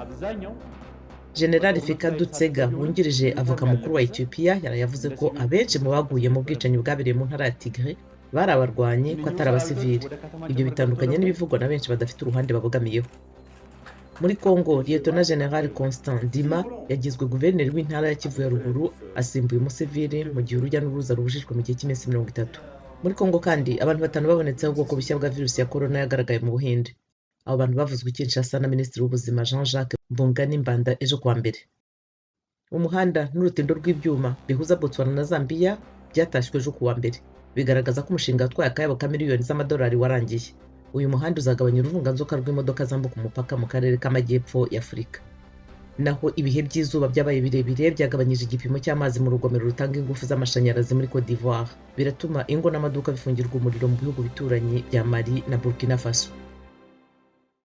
አብዛኛው General Fikadu Tsega, wungirije avoka mukuru wa Ethiopia, yarayavuze ko abenshi mu baguye mu bwicanyi bwabereye mu ntara ya Tigray bari abarwanyi, ko atari abasivili. Ibyo bitandukanye n'ibivugwa na benshi badafite uruhande babogamiyeho. Muri Congo, Lieutenant General Constant Ndima yagizwe guverineri w'intara ya Kivu ya Ruguru, asimbuye umusivili, mu gihe urujya n'uruza rubujijwe mu gihe cy'iminsi 30. Muri Congo kandi, abantu batanu babonetseho ubwoko bushya bwa virusi ya corona yagaragaye mu Buhinde. Abo bantu bavuzwe i Kinshasa na Minisitiri w'Ubuzima Jean Jacques Mbungani Mbanda ejo kuwa mbere. Umuhanda n'urutindo rw'ibyuma bihuza Botswana na Zambia byatashywe ejo kuwa mbere, bigaragaza ko umushinga watwaye akayabo ka miliyoni z'amadolari warangiye. Uyu muhanda uzagabanya uruvunganzoka rw'imodoka zambuka umupaka mu karere k'amajyepfo y'Afurika. Naho ibihe by'izuba byabaye birebire byagabanyije igipimo cy'amazi mu rugomero rutanga ingufu z'amashanyarazi muri Cote d'Ivoire, biratuma ingo n'amaduka bifungirwa umuriro mu bihugu bituranyi bya Mali na Burkina Faso.